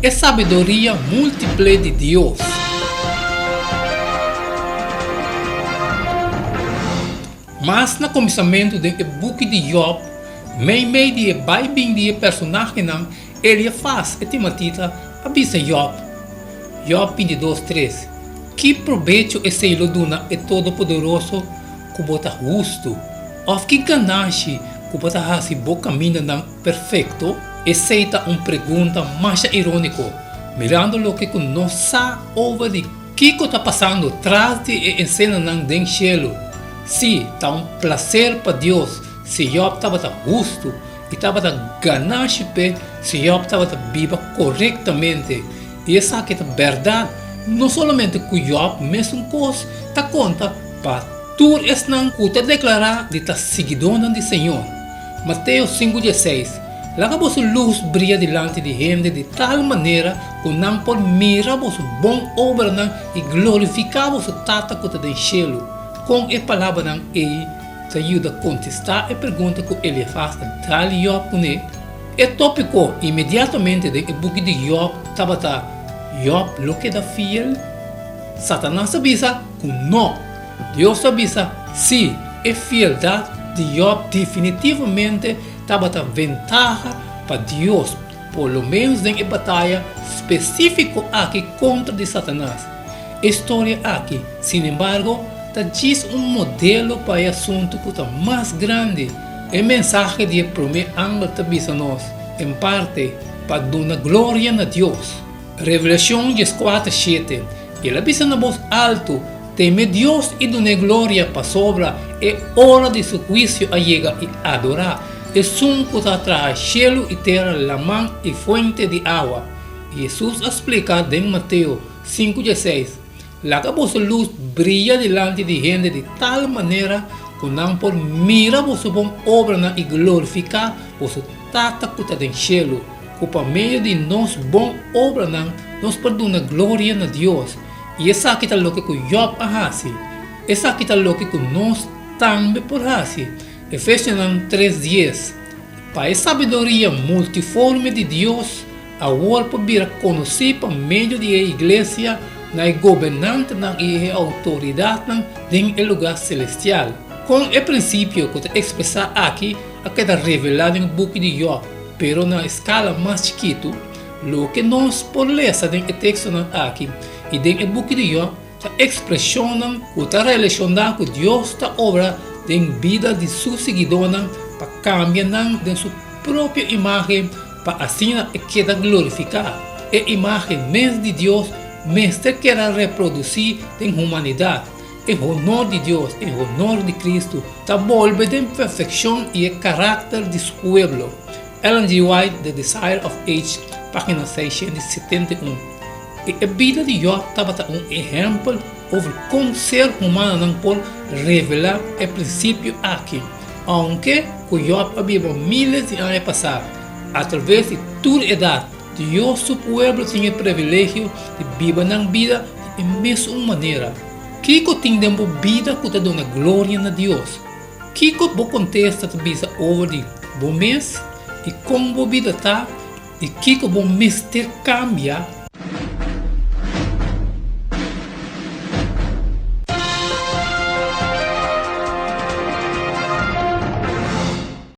E sabiduria múltiple di Dios. Mas na kuminsamentu den e buki di Yòb, meimei di e bai-bin di e personahenan, Eliefaz e timatita a bisa Yòb, Yòb bintidos tres, Ki probecho esei lo duna e Todopoderoso ku bo ta hustu, òf ki ganashi ku bo ta hasi bo kamindanan perfekto? Esei ta un pregunta masha iróniko, mirando loke ku nos sa over di kiko ta pasando tras di e esenanan den shelu. Sí, ta un plaser pa Dios si Yòb tabata hustu i tabata ganashi p'e si Yòb tabata biba korektamente. I esaki ta bèrdat no solamente ku Yòb, mesun kos ta konta pa tur esnan ku ta deklará di ta siguidónan di Señor. Mateo sinku dieseis, Laga boso lus bria dilanti di hende di tal manera ku nan por mira boso bon obranan i glorifiká boso Tata ku ta den shelu. Kon e palabranan ei ta yuda kontestá e pregunta ku Eliefaz a dal Yòb kuné? E tópiko inmediatamente den e buki di Yòb tabata, Yòb lo keda fiel? Satanas a bisa ku nò. Dios a bisa sí. E fieldat di Yòb definitivamente tabata ventaha pa Dios, por lo ménos den e bataya spesífiko aki kontra di Satanas. E storia aki, sinembargo, ta djis un modelo pa e asuntu ku ta mas grandi. E mensahe di e promé angel ta bisa nos, en parte, pa duna gloria na Dios. Revelashon dieskuater shete, El a bisa na bos altu, Teme Dios i dun'é gloria, pasobra e ora di su huisio a yega i adorá Esun ku ta traha shelu i tera, laman i fuente di awa. Hesus a splika den Mateo sinku dieseis, Laga boso lus bria dilanti di hende di tal manera ku nan por mira boso bon obranan i glorifiká boso Tata ku ta den shelu, ku pa medio di nos bon obranan nos por duna gloria na Dios. I esaki ta loke ku Yòb a hasi. Esaki ta loke ku nos tambe por hasi. Efesionan tres dies, Pa e sabiduria multiforme di Dios awor por bira konosí pa medio di e iglesia na e gobernantenan i e outoridatnan den e lugá selestial. Kon e prinsipio ku ta ekspresá aki a keda revelá den e buki di Yòb, pero na eskala mas chikitu? Loke nos por lesa den e tekstonan aki i den e buki di Yòb ta ekspreshonnan ku ta relashoná ku Dios ta obra den bida di su siguidónan pa kambia nan den su propio imágen pa asina e keda glorifiká. E imágen mes di Dios mester keda reprodusí den humanidat. E honor di Dios, e honor di Kristu, ta bolbe den perfekshon i e karakter di su pueblo. Ellen G. White, The Desire of Age, página 671. I e bida di Yòb tabata un ehèmpel over kon ser humanonan por revelá e prinsipio aki. Ounke ku Yòb a biba míles di aña pasá, atraves di tur edat, Dios su pueblo tin e privilegio di biba nan bida di e mesun manera. Kiko tin den bo bida ku ta duna gloria na Dios? Kiko bo kontesta ta bisa over di bo mes i kon bo bida ta i kiko bo mester kambia?